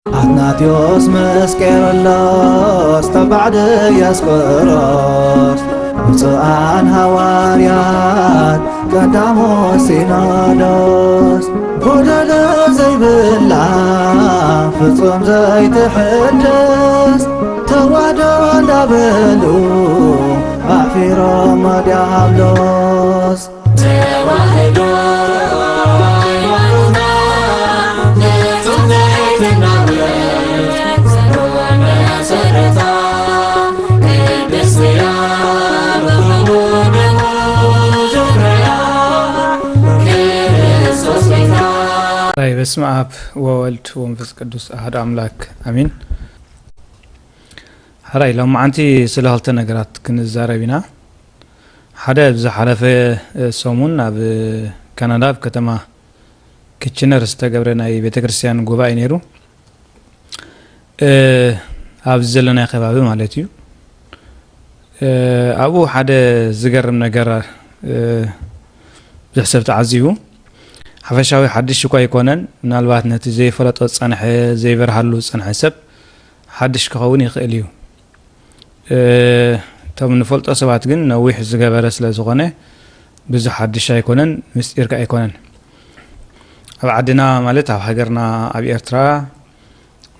ኣትናቴዎስ ምስ ቄርሎስ ተባዕ ድያስቆሮስ፣ ብፁዓን ሃዋርያት ቀዳሞ ሲኖዶስ፣ ጎደሎ ዘይብላ ፍጹም ዘይትሕደስ ተዋህዶ እንዳበሉ ኣሕፊሮም ዲያብሎስ። ተዋህዶ ሃይማኖትና ፍጹም ዘይትናወጽ ጽኑዕ መሰረታ፣ ቅድስት እያ ብኹሉ ደሙ ዝፍረያ ክርስቶስ ቤታ። ሕራይ በስመ ኣብ ወወልድ ወመንፈስ ቅዱስ ኣሐዱ ኣምላክ ኣሜን። ሕራይ ሎማዓንቲ ስለ ክልተ ነገራት ክንዛረብ ኢና። ሓደ፣ ኣብ ዝሓለፈ ሰሙን ኣብ ካናዳ ኣብ ከተማ ኪችነር ዝተገብረ ናይ ቤተ ክርስቲያን ጉባኤ ነይሩ። እ፣ ኣብዚ ዘለናዮ ከባቢ ማለት እዩ። እ፣ ኣብኡ ሓደ ዝገርም ነገር፣ እ፣ ብዙሕ ሰብ ተዓዚቡ። ሓፈሻዊ ሓድሽ እኳ ኣይኮነን። ምናልባት ነቲ ዘይፈለጦ ዝጸንሐ፣ ዘይበርሃሉ ዝጸንሐ ሰብ ሓድሽ ክኸውን ይኽእል እዩ። እ፣ እቶም ንፈልጦ ሰባት ግን ነዊሕ ዝገበረ ስለ ዝኾነ ብዙሕ ሓድሽ ኣይኮነን፣ ምስጢር ከኣ ኣይኮነን። ኣብ ዓድና ማለት ኣብ ሃገርና ኣብ ኤርትራ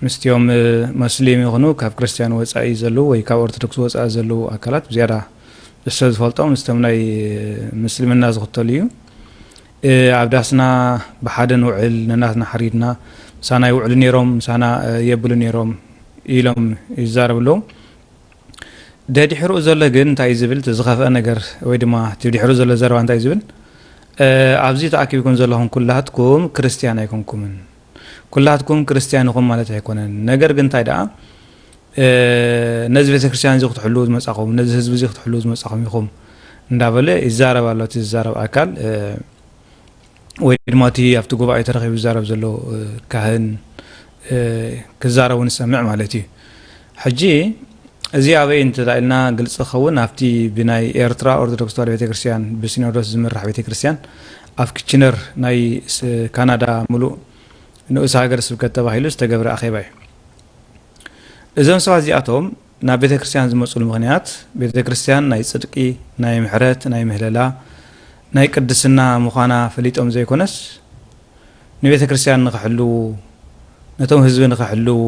ምስቲኦም፣ እ፣ መስሊም ይኹኑ ካብ ክርስትያን ወጻኢ ዘለዉ ወይ ካብ ኦርቶዶክስ ወጻኢ ዘለዉ ኣካላት ብዝያዳ እሱ ዝፈልጦም ምስቶም ናይ ምስልምና ዝኽተሉ እዩ። እ፣ ኣብ ዳስና ብሓደ ንውዕል፣ ነናትና ሓሪድና፣ ምሳና ይውዕሉ ነይሮም፣ ምሳና፣ እ፣ የብሉ ነይሮም ኢሎም ይዛረቡ ኣለዉ። ደድሕሪኡ ዘሎ ግን እንታይ እዩ ዝብል፣ እቲ ዝኸፍአ ነገር ወይ ድማ እቲ ድሕሪኡ ዘሎ ዘረባ እንታይ እዩ ዝብል፣ እ፣ ኣብዚ ተኣኪብኩም ዘለኹም ኩላትኩም ክርስትያን ኣይኮንኩምን። ኩላትኩም ክርስትያን ኢኹም ማለት ኣይኮነን። ነገር ግን እንታይ ደኣ፣ እ፣ ነዚ ቤተክርስትያን እዚ ክትሕልዉ ዝመጻኹም፣ ነዚ ህዝቢ እዚ ክትሕልዉ ዝመጻኹም ኢኹም እንዳበለ ይዛረብ ኣሎ እቲ ዝዛረብ ኣካል። እ፣ ወይ ድማ እቲ ኣብቲ ጉባኤ ተረኺቡ ዝዛረብ ዘሎ፣ እ፣ ካህን፣ እ፣ ክዛረቡ ንሰምዕ ማለት እዩ። ሕጂ እዚ ኣበይ እንተ ኢልና ግልጺ ክኸውን፣ ኣብቲ ብናይ ኤርትራ ኦርቶዶክስ ተዋህዶ ቤተክርስትያን ብሲኖዶስ ዝምራሕ ቤተክርስትያን ኣብ ኪችነር ናይ ስ-፣ ካናዳ ምሉእ ንኡስ ሃገረ ስብከት ተባሂሉ ዝተገብረ ኣኼባ እዩ። እዞም ሰባት እዚኣቶም ናብ ቤተ ክርስቲያን ዝመጹሉ ምኽንያት፣ ቤተ ክርስቲያን ናይ ጽድቂ፣ ናይ ምሕረት፣ ናይ ምህለላ፣ ናይ ቅድስና ምዃና ፈሊጦም ዘይኮነስ፣ ንቤተ ክርስቲያን ንኽሕልዉ፣ ነቶም ህዝቢ ንኽሕልዉ፣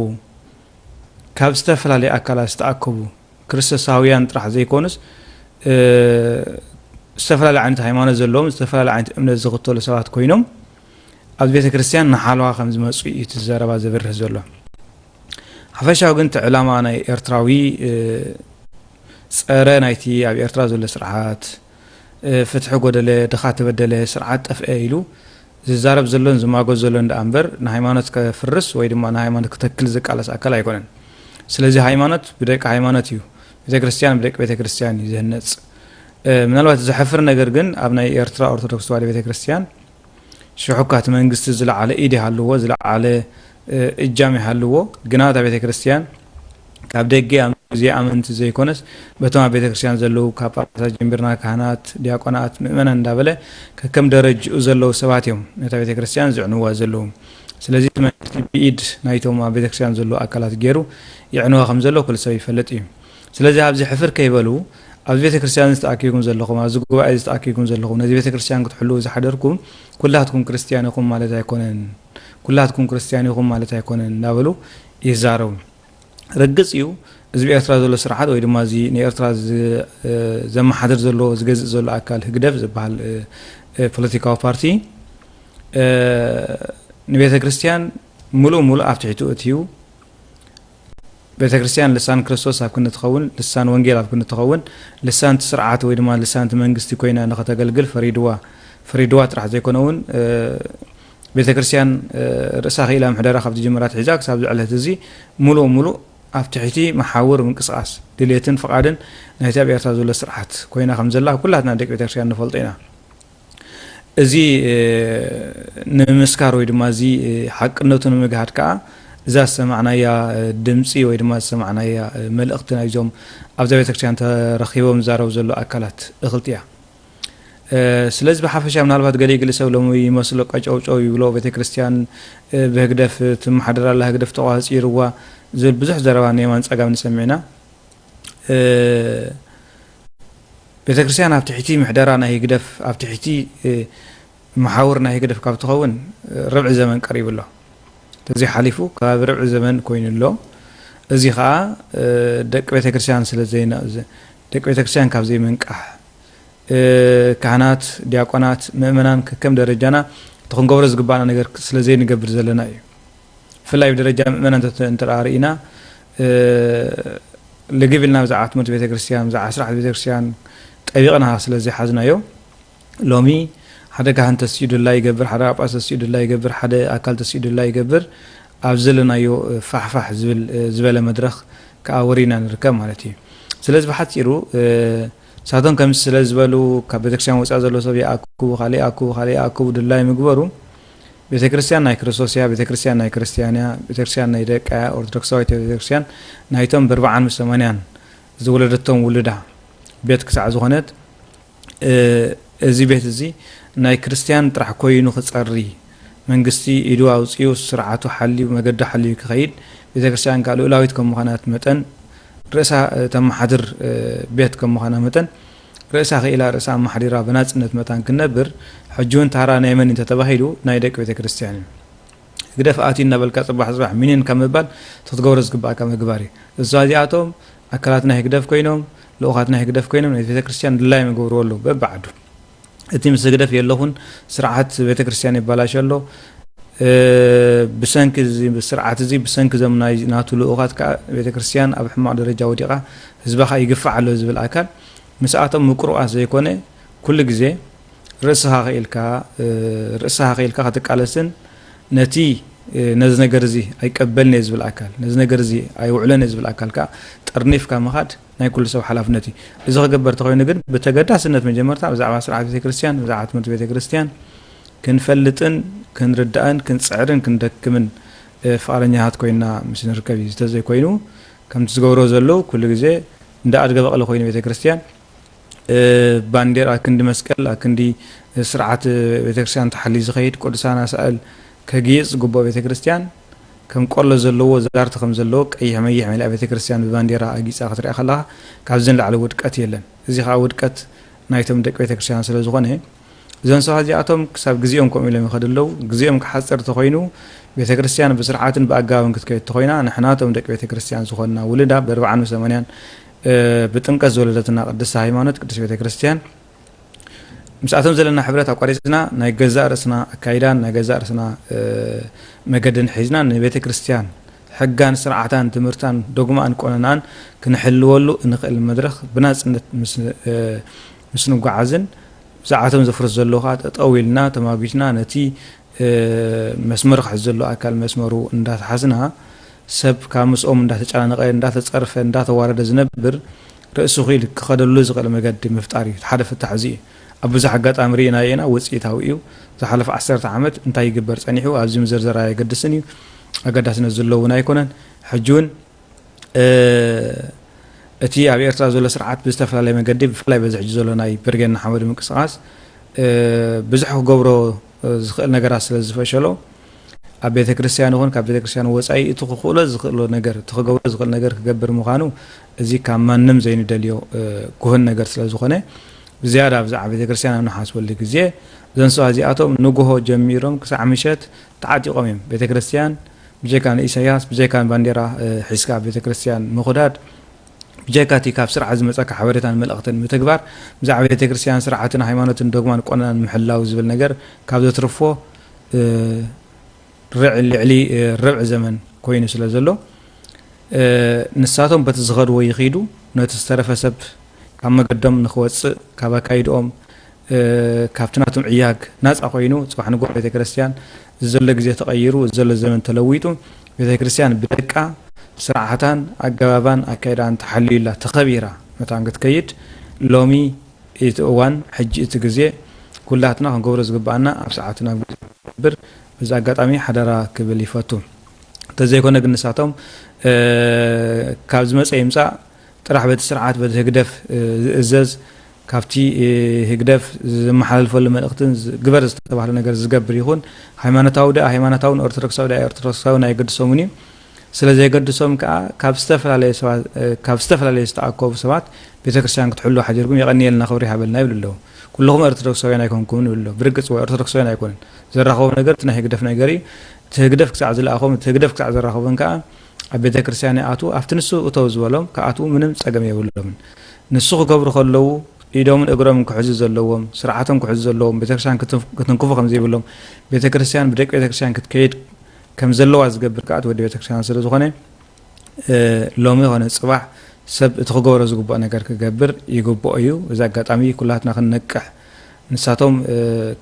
ካብ ዝተፈላለየ ኣካላት ዝተኣከቡ ክርስቶሳውያን ጥራሕ ዘይኮኑስ፣ እ፣ ዝተፈላለየ ዓይነት ሃይማኖት ዘለዎም፣ ዝተፈላለየ ዓይነት እምነት ዝኽተሉ ሰባት ኮይኖም፣ ኣብዚ ቤተ ክርስቲያን ንሓለዋ ከም ዝመጹ እዩ እቲ ዘረባ ዘብርህ ዘሎ። ሓፈሻዊ ግን እቲ ዕላማ ናይ ኤርትራዊ፣ እ፣ ጸረ ናይቲ ኣብ ኤርትራ ዘሎ ስርዓት፣ እ፣ ፍትሒ ጎደለ፣ ድኻ ተበደለ፣ ስርዓት ጠፍአ ኢሉ ዝዛረብ ዘሎን ዝማጎት ዘሎን ደኣ እምበር፣ ንሃይማኖት ከፍርስ ወይ ድማ ንሃይማኖት ክተክል ዝቃለስ ኣካል ኣይኮነን። ስለዚ ሃይማኖት ብደቂ ሃይማኖት እዩ፣ ቤተ ክርስቲያን ብደቂ ቤተ ክርስቲያን እዩ ዝህነጽ። እ፣ ምናልባት ዘሕፍር ነገር ግን ኣብ ናይ ኤርትራ ኦርቶዶክስ ተዋህዶ ቤተ ክርስቲያን ሽሕኳ እቲ መንግስቲ ዝለዓለ ኢድ ይሃልዎ፣ ዝለዓለ፣ እ፣ እጃም ይሃልዎ፣ ግና እታ ቤተ ክርስቲያን ካብ ደገ ኣም-፣ ዘይኣመንቲ ዘይኮነስ፣ በቶም ኣብ ቤተ ክርስቲያን ዘለዉ፣ ካብ ጳጳሳት ጀሚርና፣ ካህናት፣ ዲያቆናት፣ ምእመናን እንዳበለ፣ ከከም ደረጅኡ ዘለዉ ሰባት እዮም ነታ ቤተ ክርስቲያን ዝዕንዋ ዘለዉ። ስለዚ እቲ መንግስቲ ብኢድ ናይቶም ኣብ ቤተ ክርስቲያን ዘለዉ ኣካላት ገይሩ ይዕንዋ ከም ዘሎ ኩሉ ሰብ ይፈልጥ እዩ። ስለዚ ኣብዚ ሕፍር ከይበሉ፣ ኣብዚ ቤተ ክርስቲያን ዝተኣኪብኩም ዘለኹም፣ ኣብዚ ጉባኤ ዝተኣኪብኩም ዘለኹም፣ ነዚ ቤተ ክርስቲያን ክትሕልዉ ዝሓደርኩም ኩላትኩም ክርስቲያን ኢኹም ማለት ኣይኮነን። ኩላትኩም ክርስቲያን ኢኹም ማለት ኣይኮነን እናበሉ ይዛረቡ። ርግጽ እዩ፣ እዚ ብኤርትራ ዘሎ ስርዓት ወይ ድማ እዚ ንኤርትራ ዝ-፣ እ፣ ዘመሓድር ዘሎ፣ ዝገዝእ ዘሎ ኣካል ህግደፍ ዝበሃል፣ እ፣ እ፣ ፖለቲካዊ ፓርቲ፣ እ፣ ንቤተ ክርስቲያን ምሉእ ምሉእ ኣብ ትሕቲኡ እትዩ፣ ቤተ ክርስቲያን ልሳን ክርስቶስ ኣብ ክንዲ ትኸውን፣ ልሳን ወንጌል ኣብ ክንዲ ትኸውን፣ ልሳን እቲ ስርዓት ወይ ድማ ልሳን እቲ መንግስቲ ኮይና ንኸተገልግል ፈሪድዋ፣ ፈሪድዋ ጥራሕ ዘይኮነ እውን፣ እ፣ ቤተ ክርስቲያን፣ እ፣ ርእሳ ክኢላ ምሕደራ ካብ ትጅምር ኣትሒዛ ክሳብ እዚ ዕለት እዚ ምሉእ ምሉእ ኣብ ትሕቲ መሓውር ምንቅስቓስ ድሌትን ፍቓድን ናይቲ ኣብ ኤርትራ ዘሎ ስርዓት ኮይና ከም ዘላ ኩላትና ደቂ ቤተ ክርስቲያን ንፈልጦ ኢና። እዚ፣ እ፣ ንምምስካር ወይ ድማ እዚ፣ እ፣ ሓቅነቱ ንምግሃድ ከኣ እዛ ዝሰማዕናያ፣ እ፣ ድምጺ ወይ ድማ ዝሰማዕናያ፣ እ፣ መልእኽቲ ናይዞም ኣብዛ ቤተ ክርስቲያን ተረኺቦም ዝዛረቡ ዘለዉ ኣካላት እኽልቲ እያ። ስለዚ ብሓፈሻ ምናልባት ገለ ገለ ሰብ ሎሚ ይመስሎ ቀጨውጨው ይብሎ ቤተ ክርስቲያን ብህግደፍ ትመሓደር ኣላ፣ ህግደፍ ተቋፂርዋ ዝብል ብዙሕ ዘረባ ንየማን ፀጋም ንሰምዕና። ቤተ ክርስቲያን ኣብ ትሕቲ ምሕደራ ናይ ህግደፍ ኣብ ትሕቲ መሓውር ናይ ህግደፍ ካብ ትኸውን ርብዒ ዘመን ቀሪቡ ኣሎ። ተዚ ሓሊፉ ከባቢ ርብዒ ዘመን ኮይኑ ኣሎ። እዚ ከዓ ደቂ ቤተ ክርስቲያን ስለ ዘይነ ደቂ ቤተ ክርስቲያን ካብ ዘይምንቃሕ ካህናት፣ ዲያቆናት፣ ምእመናን ከከም ደረጃና እቲ ክንገብሮ ዝግባኣና ነገር ስለ ዘይንገብር ዘለና እዩ። ብፍላይ ብደረጃ ምእመናን እንተ ርኢና ልግብ ኢልና ብዛዕባ ትምህርቲ ቤተክርስትያን ብዛዕባ ስራሕ ቤተክርስትያን ጠቢቕና ስለ ዘይሓዝናዮ ሎሚ ሓደ ካህን ተሲኡ ድላ ይገብር፣ ሓደ ጳጳስ ተሲኡ ድላ ይገብር፣ ሓደ ኣካል ተሲኡ ድላ ይገብር ኣብ ዘለናዮ ፋሕፋሕ ዝብል ዝበለ መድረኽ ከዓ ወሪና ንርከብ ማለት እዩ። ስለዚ ብሓፂሩ ሳቶም ከም ስለ ዝበሉ ካብ ቤተክርስትያን ወፃእ ዘሎ ሰብ ይኣክቡ፣ ካልእ ይኣክቡ፣ ካልእ ይኣክቡ ድላይ ምግበሩ ቤተክርስትያን ናይ ክርስቶስ እያ፣ ቤተክርስትያን ናይ ክርስትያን እያ፣ ቤተክርስትያን ናይ ደቃ እያ፣ ኦርቶዶክሳዊት ቤተክርስትያን ናይቶም ብርብዓን ምስ ሰማንያን ዝወለደቶም ውልዳ ቤት ክሳዕ ዝኾነት እዚ ቤት እዚ ናይ ክርስትያን ጥራሕ ኮይኑ ክፀሪ መንግስቲ ኢዱ ኣውፅኡ ስርዓቱ ሓልዩ መገዲ ሓልዩ ክኸይድ ቤተክርስትያን ከዓ ልኡላዊት ከም ምዃናት መጠን ርእሳ ተመሓድር ቤት ከም ምዃና መጠን ርእሳ ክኢላ ርእሳ ኣመሓዲራ ብናፅነት መታን ክንነብር ሕጂ እውን ታራ ናይ መን እንተተባሂሉ ናይ ደቂ ቤተክርስትያን እዩ። ህግደፍ ኣትዩ እናበልካ ፅባሕ ፅባሕ ሚኒን ካብ ምባል እቲ ክትገብሮ ዝግባእካ ምግባር እዩ። እዛ እዚኣቶም ኣካላት ናይ ህግደፍ ኮይኖም ልኡኻት ናይ ህግደፍ ኮይኖም ናይ ቤተክርስትያን ድላይ ምግብርዎ ኣለዉ በብዓዱ። እቲ ምስ ህግደፍ የለኹን ስርዓት ቤተክርስትያን ይባላሽ ኣሎ። ብሰንኪ ስርዓት እዚ ብሰንኪ ዞም ናይ ናቱ ልኡኻት ከዓ ቤተክርስትያን ኣብ ሕማቕ ደረጃ ወዲቓ ህዝባ ከዓ ይግፋዕ ኣሎ ዝብል ኣካል ምስኣቶም ምቁርባስ ዘይኮነ ኩሉ ግዜ ርእስኻ ክኢልካ ርእስኻ ክኢልካ ክትቃለስን ነቲ ነዚ ነገር እዚ ኣይቀበልን እየ ዝብል ኣካል ነዚ ነገር እዚ ኣይውዕለን እየ ዝብል ኣካል ከዓ ጠርኒፍካ ምኻድ ናይ ኩሉ ሰብ ሓላፍነት እዩ። እዚ ክግበር ተኮይኑ ግን ብተገዳስነት መጀመርታ ብዛዕባ ስርዓት ቤተክርስትያን ብዛዕባ ትምህርቲ ቤተክርስትያን ክንፈልጥን ክንርዳእን ክንፅዕርን ክንደክምን ፍቃደኛታት ኮይና ምስ ንርከብ እዩ። ዝተዘይኮይኑ ከምቲ ዝገብሮ ዘለዉ ኩሉ ግዜ እንዳ ኣድገ በቕሊ ኮይኑ ቤተክርስትያን ባንዴራ ኣብ ክንዲ መስቀል ኣብ ክንዲ ስርዓት ቤተክርስትያን ተሓልዩ ዝኸይድ ቅዱሳን ኣሳእል ከግይፅ ዝግብኦ ቤተክርስትያን ከም ቆሎ ዘለዎ ዛርቲ ከም ዘለዎ ቀይሕ መይሕ መሊኣ ቤተክርስትያን ብባንዴራ ኣጊፃ ክትሪኣ ከለካ ካብዚ ንላዕሊ ውድቀት የለን። እዚ ከዓ ውድቀት ናይቶም ደቂ ቤተክርስትያን ስለ ዝኾነ እዞም ሰባት እዚኣቶም ክሳብ ግዜኦም ከምኡ ኢሎም ይኸዱ ኣለዉ። ግዜኦም ክሓፅር ተኮይኑ ቤተክርስትያን ብስርዓትን ብኣገባብን ክትከይድ ተኮይና ንሕና እቶም ደቂ ቤተክርስትያን ዝኾንና ውልዳ ብኣርብዓን ብሰማንያን ብጥምቀት ዝወለደትና ቅድስቲ ሃይማኖት ቅድስት ቤተክርስትያን ምስኣቶም ዘለና ሕብረት ኣቋሪፅና ናይ ገዛእ ርእስና ኣካይዳን ናይ ገዛእ ርእስና መገድን ሒዝና ንቤተ ክርስትያን ሕጋን ስርዓታን ትምህርታን ዶግማኣን ቆነናን ክንሕልወሉ እንኽእል መድረኽ ብናፅነት ምስ ንጓዓዝን ብዛዕባቶም ዘፍርስ ዘለዉ ከዓ ጠጠው ኢልና ተማጒትና ነቲ መስመር ክሕዝ ዘሎ ኣካል መስመሩ እንዳተሓዝና ሰብ ካብ ምስኦም እንዳተጨናነቐ እንዳተፀርፈ እንዳተዋረደ ዝነብር ርእሱ ክኢል ክኸደሉ ዝኽእል መገዲ ምፍጣር እዩ። ሓደ ፍታሕ እዚ እዩ። ኣብ ብዙሕ ኣጋጣሚ ርኢናዮ ኢና፣ ውፅኢታዊ እዩ። ዝሓለፈ ዓሰርተ ዓመት እንታይ ይግበር ፀኒሑ ኣብዚ ምዝርዛር ኣየገድስን እዩ። ኣገዳስነት ዘለዎ እውን ኣይኮነን። ሕጂ እውን እቲ ኣብ ኤርትራ ዘሎ ስርዓት ብዝተፈላለየ መገዲ ብፍላይ በዚ ሕጂ ዘሎ ናይ ብርጌድ ንሓመዱ ምንቅስቃስ ብዙሕ ክገብሮ ዝኽእል ነገራት ስለ ዝፈሸሎ ኣብ ቤተ ክርስትያን ይኹን ካብ ቤተ ክርስትያን ወፃኢ እቲ ክኽእሎ ዝኽእሎ ነገር እቲ ክገብሮ ዝኽእል ነገር ክገብር ምዃኑ እዚ ካብ ማንም ዘይንደልዮ ጉህን ነገር ስለ ዝኾነ ብዝያዳ ብዛዕባ ቤተ ክርስትያን ኣብ ንሓስበሉ ግዜ እዘን ሰባት እዚኣቶም ንጉሆ ጀሚሮም ክሳዕ ምሸት ተዓጢቖም እዮም። ቤተ ክርስትያን ብጀካ ንኢሳያስ ብጀካ ንባንዴራ ሒዝካ ኣብ ቤተ ክርስትያን ምኹዳድ ብጀካ እቲ ካብ ስርዓት ዝመፀካ ሓበሬታን መልእኽትን ምትግባር ብዛዕባ ቤተ ክርስትያን ስርዓትን ሃይማኖትን ዶግማን ቆነናን ምሕላው ዝብል ነገር ካብ ዘትርፎ ልዕሊ ርብዒ ዘመን ኮይኑ ስለ ዘሎ ንሳቶም በቲ ዝኸድዎ ይኺዱ ነቲ ዝተረፈ ሰብ ካብ መገዶም ንክወፅእ ካብ ኣካይድኦም ካብቲ ናቶም ዕያግ ናፃ ኮይኑ ፅባሕ ንጎ ቤተ ክርስትያን ዘሎ ግዜ ተቐይሩ ዘሎ ዘመን ተለዊጡ ቤተ ክርስትያን ብደቃ ስርዓታን ኣገባባን ኣካይዳን ተሓልዩላ ተኸቢራ መታን ክትከይድ ሎሚ እቲ እዋን ሕጂ እቲ ግዜ ኩላትና ክንገብሮ ዝግባኣና ኣብ ሰዓቱ ናብ ግዜ ብር በዚ ኣጋጣሚ ሓደራ ክብል ይፈቱ። እንተዘይኮነ ግን ንሳቶም ካብ ዝመፀ ይምፃእ ጥራሕ በቲ ስርዓት በቲ ህግደፍ ዝእዘዝ ካብቲ ህግደፍ ዝመሓላልፈሉ መልእኽትን ግበር ዝተባህለ ነገር ዝገብር ይኹን፣ ሃይማኖታዊ ደኣ ሃይማኖታውን ኦርቶዶክሳዊ ደኣ ኦርቶዶክሳውን ኣይገድሶምን እዩ። ስለ ዘይገድሶም ከኣ ካብ ዝተፈላለየ ዝተኣከቡ ሰባት ቤተክርስትያን ክትሕሉ ሓዲርኩም የቐንየልና ክብሪ ይሃበልና ይብሉ ኣለዉ። ኩልኹም ኦርቶዶክሳውያን ኣይኮንኩምን ይብሉ ኣለዉ። ብርግጽ ወይ ኦርቶዶክሳውያን ኣይኮነን። ዘራኸቦም ነገር እቲ ናይ ህግደፍ ነገር እዩ። እቲ ህግደፍ ክሳዕ ዝለኣኾም እቲ ህግደፍ ክሳዕ ዘራኸቦም ከኣ ኣብ ቤተክርስትያን ይኣትዉ ኣብቲ ንሱ እተው ዝበሎም ክኣትዉ ምንም ጸገም የብሎምን። ንሱ ክገብሩ ከለዉ ኢዶምን እግሮምን ክሕዙ ዘለዎም፣ ስርዓቶም ክሕዙ ዘለዎም፣ ቤተክርስትያን ክትንክፉ ከም ዘይብሎም፣ ቤተክርስትያን ብደቂ ቤተክርስትያን ክትከይድ ከም ዘለዋ ዝገብር ከኣ እቲ ወዲ ቤተክርስትያን ስለ ዝኾነ ሎሚ ኾነ ጽባሕ ሰብ እቲ ክገብሮ ዝግብኦ ነገር ክገብር ይግብኦ እዩ። እዚ ኣጋጣሚ ኩላትና ክንነቅሕ ንሳቶም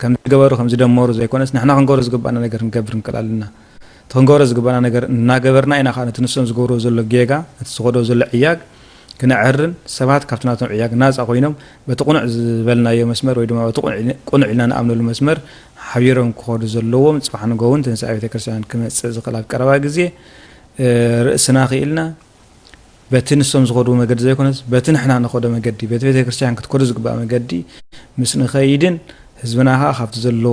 ከም ዝገበሩ ከም ዝደመሩ ዘይኮነስ ንሕና ክንገብሮ ዝግባእና ነገር ክንገብር ንክእል ኣለና። እቲ ክንገብሮ ዝግባእና ነገር እናገበርና ኢና ከዓ ነቲ ንሶም ዝገብርዎ ዘሎ ጌጋ ነቲ ዝኸዶ ዘሎ ዕያግ ክነዐርን ሰባት ካብቲ ናቶም ዕያግ ናፃ ኮይኖም በቲ ቁኑዕ ዝበልናዮ መስመር ወይ ድማ በቲ ቁኑዕ ኢልና ንኣምነሉ መስመር ሓቢሮም ክኸዱ ዘለዎም። ፅባሕ ንጎ እውን ትንሳኤ ቤተክርስትያን ክመፅእ ዝኽእል ኣብ ቀረባ ግዜ ርእስና ክኢልና በቲ ንሶም ዝኸድዎ መገዲ ዘይኮነስ በቲ ንሕና ንኸዶ መገዲ በቲ ቤተክርስትያን ክትከዱ ዝግባእ መገዲ ምስ ንኸይድን ህዝብና ከዓ ካብቲ ዘሎ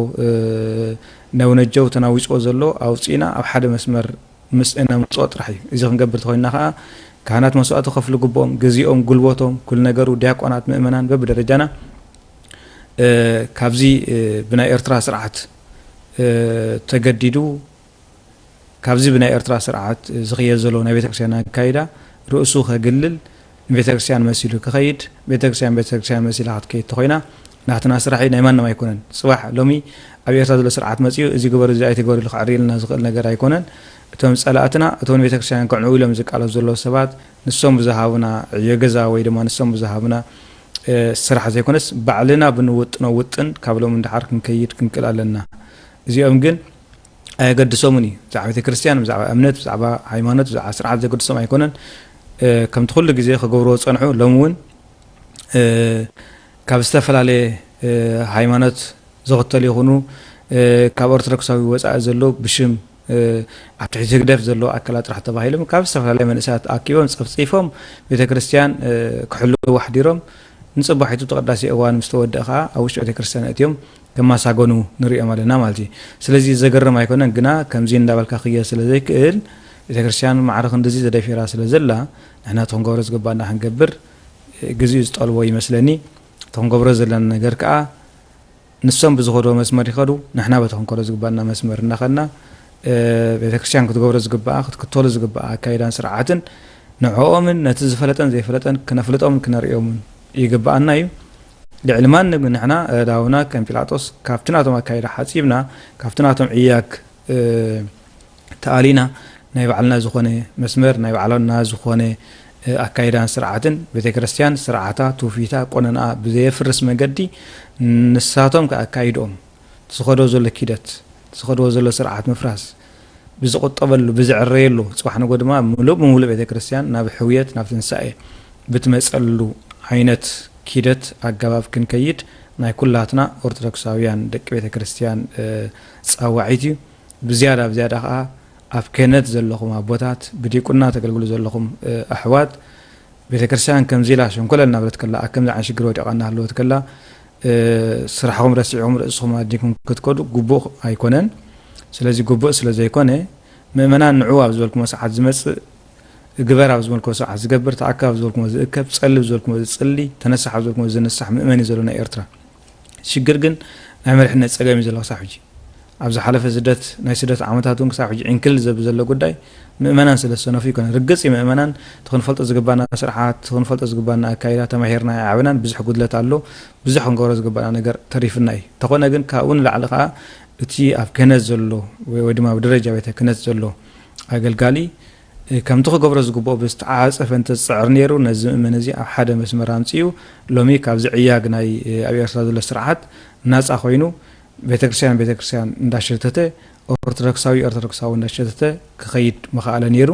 ነውነጀው ተናዊፅዎ ዘሎ ኣውፂእና ኣብ ሓደ መስመር ምስ እነምፅኦ ጥራሕ እዩ። እዚ ክንገብር ተኮይንና ከዓ ካህናት መስዋእቲ ከፍሉ ግብኦም፣ ግዜኦም፣ ጉልበቶም፣ ኩሉ ነገሩ፣ ዲያቆናት፣ ምእመናን በብደረጃና ካብዚ ብናይ ኤርትራ ስርዓት ተገዲዱ ካብዚ ብናይ ኤርትራ ስርዓት ዝኽየድ ዘሎ ናይ ቤተክርስትያን ኣካይዳ ርእሱ ከግልል ንቤተክርስትያን መሲሉ ክኸይድ ቤተክርስትያን ቤተክርስትያን መሲላ ክትከይድ ተኮይና ናትና ስራሕ እዩ፣ ናይ ማንም ኣይኮነን። ጽባሕ ሎሚ ኣብ ኤርትራ ዘሎ ስርዓት መጺኡ እዚ ግበሩ እዚ ኣይትግበሩ ኢሉ ክዕርየልና ዝኽእል ነገር ኣይኮነን። እቶም ጸላእትና እቶም ንቤተክርስትያን ክዕንዉ ኢሎም ዝቃለሱ ዘለዉ ሰባት ንሶም ብዝሃቡና ዕዮ ገዛ ወይ ድማ ንሶም ብዝሃቡና ስራሕ ዘይኮነስ ባዕልና ብንውጥኖ ውጥን ካብ ሎሚ ንደሓር ክንከይድ ክንክእል ኣለና። እዚኦም ግን ኣየገድሶምን እዩ። ብዛዕባ ቤተክርስትያን፣ ብዛዕባ እምነት፣ ብዛዕባ ሃይማኖት፣ ብዛዕባ ስርዓት ዘገድሶም ኣይኮነን። ከምቲ ኩሉ ግዜ ክገብርዎ ዝጸንሑ ሎም እውን ካብ ዝተፈላለየ ሃይማኖት ዝኽተሉ ይኹኑ ካብ ኦርቶዶክሳዊ ወፃኢ ዘሎ ብሽም ኣብ ትሕቲ ህግደፍ ዘሎ ኣካላት ጥራሕ ተባሂሎም ካብ ዝተፈላለየ መንእሰያት ኣኪቦም ፀፍፂፎም ቤተክርስትያን ክሕልው ኣሕዲሮም ንፅባሒቱ እቲ ቅዳሴ እዋን ምስ ተወደአ ከዓ ኣብ ውሽጢ ቤተክርስትያን ኣእትዮም ከማሳገኑ ንሪኦም ኣለና ማለት እዩ። ስለዚ ዘገርም ኣይኮነን፣ ግና ከምዚ እንዳበልካ ክየ ስለ ዘይክእል ቤተክርስትያን ማዕረ ክንድዚ ተደፊራ ስለ ዘላ ንሕና እቲ ክንገብሮ ዝግባና ክንገብር ግዜኡ ዝጠልቦ ይመስለኒ። እቲ ክንገብሮ ዘለና ነገር ከዓ ንሶም ብዝኸድዎ መስመር ይኸዱ፣ ንሕና በቲ ክንከዶ ዝግባና መስመር እናኸድና ቤተክርስትያን ክትገብሮ ዝግባኣ ክትክተሎ ዝግባኣ ኣካይዳን ስርዓትን ንዕኦምን ነቲ ዝፈለጠን ዘይፈለጠን ክነፍልጦምን ክነርእዮምን ይግባኣና እዩ። ልዕሊ ማንም ንሕና ኣእዳውና ከም ጲላጦስ ካብቲ ናቶም ኣካይዳ ሓጺብና ካብቲ ናቶም ዕያግ ተኣሊና ናይ ባዕልና ዝኾነ መስመር ናይ ባዕልና ዝኾነ ኣካይዳን ስርዓትን ቤተክርስትያን ስርዓታ ትውፊታ ቆነንኣ ብዘየፍርስ መገዲ ንሳቶም ከኣካይድኦም ዝኸዶ ዘሎ ኪደት ዝኸድዎ ዘሎ ስርዓት ምፍራስ ብዝቁጠበሉ ብዝዕረየሉ ፅባሕ ንጎ ድማ ምሉእ ብምሉእ ቤተክርስትያን ናብ ሕውየት ናብ ትንሳኤ ብትመፀሉ ዓይነት ኪደት ኣገባብ ክንከይድ ናይ ኩላትና ኦርቶዶክሳውያን ደቂ ቤተክርስትያን ፃዋዒት እዩ። ብዝያዳ ብዝያዳ ከዓ ኣብ ክህነት ዘለኹም ኣቦታት ብዲቁና ተገልግሉ ዘለኹም ኣሕዋት ቤተክርስትያን ከምዚ ኢላ ሸንኮለል እናበለት ከላ ኣብ ከምዚ ዓይነት ሽግር ወዲቓ እናሃለወት ከላ ስራሕኹም ረሲዕኹም ርእስኹም ኣዲንኩም ክትከዱ ግቡእ ኣይኮነን። ስለዚ ግቡእ ስለ ዘይኮነ ምእመናን ንዑ ኣብ ዝበልኩሞ ሰዓት ዝመፅእ ግበር ኣብ ዝበልኩሞ ሰዓት ዝገብር ተኣከብ ኣብ ዝበልኩሞ ዝእከብ ጸሊ ኣብ ዝበልኩሞ ዝጽሊ ተነሳሕ ኣብ ዝበልኩሞ ዝንሳሕ ምእመን እዩ ዘሎ ናይ ኤርትራ። ሽግር ግን ናይ መሪሕነት ጸገም እዩ ዘሎ ክሳብ ሕጂ። ኣብ ዝሓለፈ ስደት ናይ ስደት ዓመታት እውን ክሳብ ሕጂ ዕንክል ዘብል ዘሎ ጉዳይ ምእመናን ስለ ዝሰነፉ ይኮነ። ርግጽ እዩ ምእመናን እቲ ክንፈልጦ ዝግባና ስርዓት እቲ ክንፈልጦ ዝግባና ኣካይዳ ተማሂርና ኣይዓበናን። ብዙሕ ጉድለት ኣሎ። ብዙሕ ክንገብሮ ዝግባና ነገር ተሪፍና እዩ። እንተኾነ ግን ካብኡ ንላዕሊ ከዓ እቲ ኣብ ክህነት ዘሎ ወይ ወይ ድማ ኣብ ደረጃ ቤተ ክህነት ዘሎ ኣገልጋሊ ከምቲ ክገብሮ ዝግብኦ ብዝተዓፀፈ እንተዝፅዕር ነይሩ ነዚ ምእመን እዚ ኣብ ሓደ መስመር ኣምፅኡ ሎሚ ካብዚ ዕያግ ናይ ኣብ ኤርትራ ዘሎ ስርዓት ናፃ ኮይኑ ቤተክርስትያን ቤተክርስትያን እንዳሸተተ ኦርቶዶክሳዊ ኦርቶዶክሳዊ እንዳሸተተ ክኸይድ ምኸኣለ ነይሩ።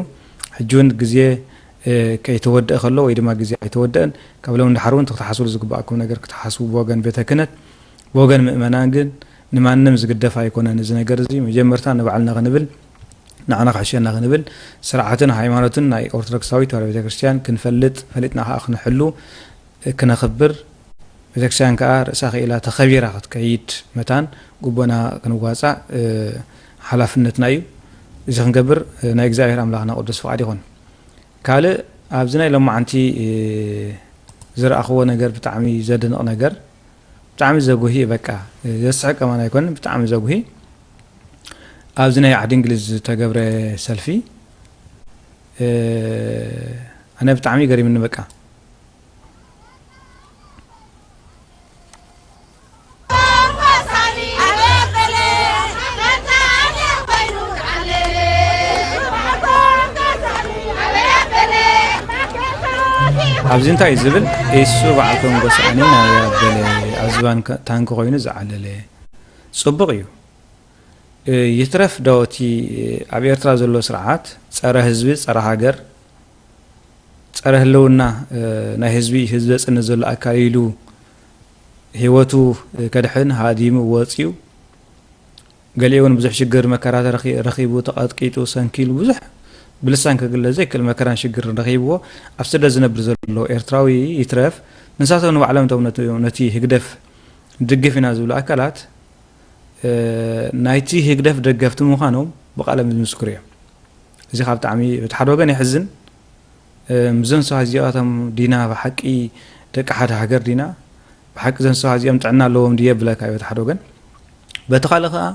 ሕጂ እውን ግዜ ከይተወደአ ከሎ ወይ ድማ ግዜ ኣይተወደአን ካብ ሎም ንድሓር እውን ክትሓስብሉ ዝግባኣኩም ነገር ክትሓስቡ ብወገን ቤተ ክህነት ብወገን ምእመናን ግን ንማንም ዝግደፍ ኣይኮነን። እዚ ነገር እዚ መጀመርታ ንባዕልና ክንብል ንዓና ክሕሸና ክንብል ስርዓትን ሃይማኖትን ናይ ኦርቶዶክሳዊት ተዋህዶ ቤተክርስትያን ክንፈልጥ ፈሊጥና ከዓ ክነሕሉ ክነኽብር ቤተክርስትያን ከኣ ርእሳ ክኢላ ተኸቢራ ክትከይድ መታን ግቦና ክንዋጻእ፣ እ፣ ሓላፍነትና እዩ። እዚ ክንገብር፣ እ፣ ናይ እግዚኣብሔር ኣምላኽና ቅዱስ ፍቓድ ይኹን። ካልእ ኣብዚ ናይ ሎማዓንቲ፣ እ፣ ዝረኣኽዎ ነገር ብጣዕሚ ዘደንቕ ነገር፣ ብጣዕሚ ዘጉሂ፣ በቃ፣ እ፣ ዘስሕቅ ከማን ኣይኮነን፣ ብጣዕሚ ዘጉሂ። ኣብዚ ናይ ዓዲ እንግሊዝ ዝተገብረ ሰልፊ፣ እ፣ ኣነ ብጣዕሚ ገሪምኒ፣ በቃ። ኣብዚ እንታይ እዩ ዝብል? ኢሱ በዓል ኮንጎ ሰኣኒ ናበይ ኣበለ፣ ኣብ ዝባን ከ-፣ ታንኪ ኮይኑ ዝዓለለ። ጽቡቕ እዩ። እ፣ ይትረፍ ዶ እቲ ኣብ ኤርትራ ዘሎ ስርዓት ጸረ ህዝቢ፣ ጸረ ሃገር፣ ጸረ ህልውና፣ እ፣ ናይ ህዝቢ፣ ህዝቢ ዘጽንት ዘሎ ኣካል ኢሉ ህይወቱ፣ እ፣ ከድሕን ሃዲሙ ወጺኡ፣ ገሊኡ እውን ብዙሕ ሽግር መከራ ተረኺ-፣ ረኺቡ፣ ተቐጥቂጡ፣ ሰንኪሉ፣ ብዙሕ ብልሳን ክግለጽ ዘይክእል መከራን ሽግርን ረኺብዎ ኣብ ስደት ዝነብር ዘሎ ኤርትራዊ ይትረፍ፣ ንሳቶም ንባዕሎም እቶም ነቲ፣ ነቲ ህግደፍ ንድግፍ ኢና ዝብሉ ኣካላት፣ እ፣ ናይቲ ህግደፍ ደገፍቲ ምዃኖም ብቓሎም ዝምስክሩ እዮም። እዚ ካብ ብጣዕሚ፣ በቲ ሓደ ወገን የሕዝን። እ፣ ምስዞም ሰባት እዚኣቶም ዲና ብሓቂ ደቂ ሓደ ሃገር ዲና? ብሓቂ እዞም ሰባት እዚኦም ጥዕና ኣለዎም ድዩ የብለካ እዩ በቲ ሓደ ወገን። በቲ ካልእ ከኣ፣